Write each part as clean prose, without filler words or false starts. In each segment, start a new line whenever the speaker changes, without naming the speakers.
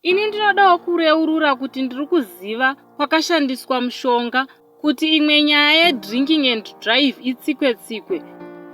Ini ndinodawo kureurura kuti ndiri kuziva kwakashandiswa mushonga kuti imwe nyaya yedrinking and drive itsikwe tsikwe.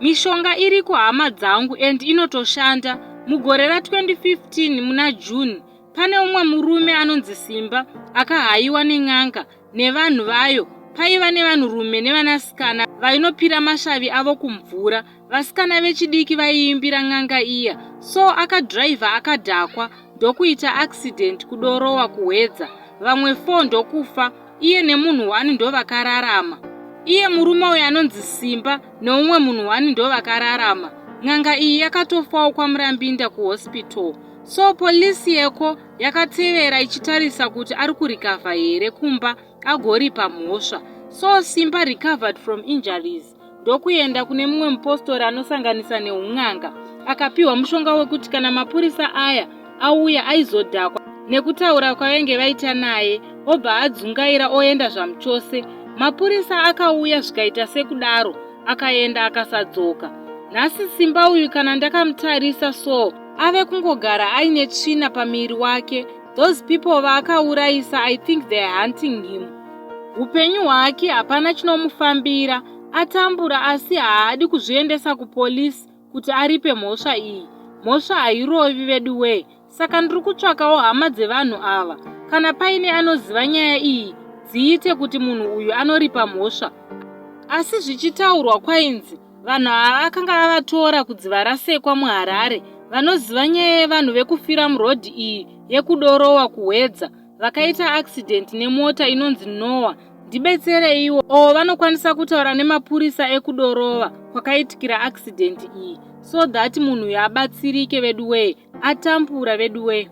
Mishonga iriko hama dzangu and inotoshanda. Mugore ra2015 muna June pane umwe murume anonzi Simba akahayiwa nen'anga nevanhu vayo. Paiva nevanhurume nevanasikana vainopira mashavi avo kumvura. Vasikana vechidiki vaiimbira n'anga iya so akadriver akadhakwa ndokuita accident kudorowa kuhwedza vamwe 4 ndokufa iye nemunhu one ndovakararama. Iye murume uyu anonzi Simba neumwe munhu one ndovakararama. N'anga iyi yakatofawo kwaMurambinda kuhospital. So police yeko yakatevera ichitarisa kuti ari kurecover here kumba agoripa mhosva. So Simba recovered from injuries ndokuenda kune mumwe mupostori anosanganisa neun'anga akapiwa mushonga wekuti kana mapurisa aya auya aizodhakwa nekutaura kwavainge vaita naye obva adzungaira oenda zvamuchose. Mapurisa akauya zvikaita sekudaro akaenda akasadzoka. Nhasi Simba uyu kana ndakamutarisa so ave kungogara aine tsvina pamuviri wake. Those people vaakaurayisa, I think they are hunting him. Upenyu hwake hapana chinomufambira, atambura asi haadi kuzviendesa kupolisi kuti aripe mhosva iyi. Mhosva hairovi vedu wee. Saka ndiri kutsvakawo hama dzevanhu ava. Kana paine anoziva nyaya iyi dziite kuti munhu uyu anoripa mhosva. Asi zvichitaurwa kwainzi vanhu ava akanga avatora kudziva rasekwa muHarare. Vanoziva nyaya yevanhu vekufira murodhi iyi yekudorowa kuHwedza vakaita accident nemota inonzi Noah, ndibetsereiwo o vanokwanisa kutaura nemapurisa ekudorova kwakaitikira accident iyi so that munhu uyu abatsirike vedu wee, atambura vedu wee.